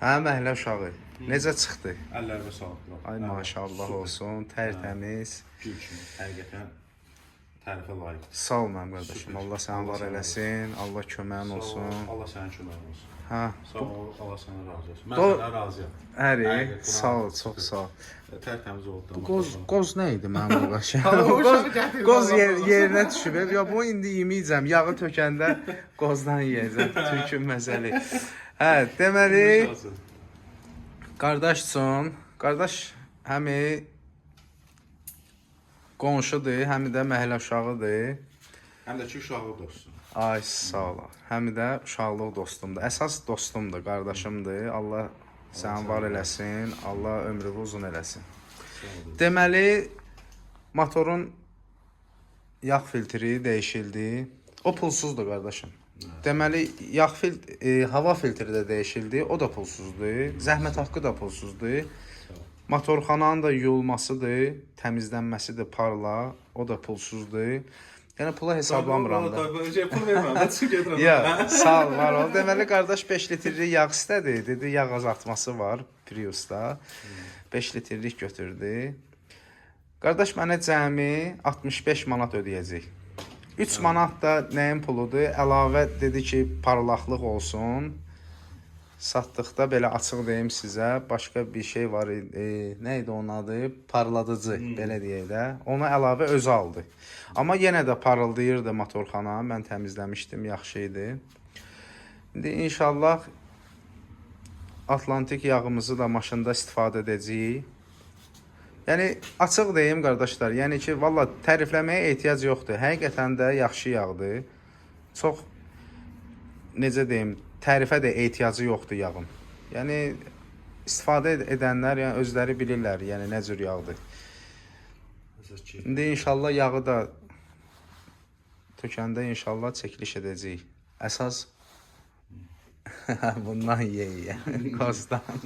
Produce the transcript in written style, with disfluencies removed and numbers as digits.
Hə, məhəllə uşağı. Necə çıxdı? Əllərinə sağlıq. Ay maşallah Super. olsun, tərtəmiz. Gül kimi. Həqiqətən tərifə layiqdir. Sağ ol mənim qardaşım. Super. Allah səni Allah var sənə eləsin. Allah köməyin Sağ ol, olsun. Allah sənin köməyin olsun. Hə. Sağ ol, Allah sənə razı olsun. Mən Do- sənə razıyam. Əri, Həqiqətən, sağ ol, çox sağ ol. Tərtəmiz oldu. Bu qoz qoz nə idi mənim qardaşım? Allah o Qoz uşağı gətirdi, qoz Allah yer, razı olsun. yerinə düşüb. Ya bunu indi yeməyəcəm. Yağı tökəndə qozdan yeyəcəm. Türkün məzəli. Hə, deməli qardaş üçün, qardaş həmi qonşudur, həmi də məhəllə uşağıdır. Həm də ki uşağı dostsun. Ay sağ ol. Həm də uşaqlıq dostumdur. Əsas dostumdur, qardaşımdır. Allah səni var eləsin. Allah ömrünü uzun eləsin. Sağ ol. Deməli motorun yağ filtri dəyişildi. O pulsuzdur qardaşım. Deməli yağ hava filtri də dəyişildi. O da pulsuzdur. Zəhmət haqqı da pulsuzdur. Sağ ol. Motorxananın da yuyulmasıdır, təmizlənməsidir parlaq, o da pulsuzdur. Yəni pula hesablamıram da. Şey, pul vermirəm də çıxıb gedirəm. Ya, sağ ol, var ol. Deməli qardaş 5 litrlik yağ istədi. Dedi yağ azaltması var Priusda. 5 litrlik götürdü. Qardaş mənə cəmi 65 manat ödəyəcək. 3 manat da nəyin puludur? Əlavə dedi ki, parlaqlıq olsun. Satdıqda belə açıq deyim sizə, başqa bir şey var idi. Nə idi onun adı? Parladıcı, belə deyək də. Ona əlavə özü aldı. Amma yenə də parıldayırdı motorxana. Mən təmizləmişdim, yaxşı idi. İndi inşallah Atlantik yağımızı da maşında istifadə edəcəyik. Yəni açıq deyim qardaşlar, yəni ki, valla tərifləməyə ehtiyac yoxdur. Həqiqətən də yaxşı yağdır. Çox necə deyim, tərifə də ehtiyacı yoxdur yağın. Yəni istifadə edənlər, yəni özləri bilirlər, yəni nə cür yağdır. Əsas ki, İndi inşallah yağı da tökəndə inşallah çəkiliş edəcəyik. Əsas bundan yeyə, qozdan.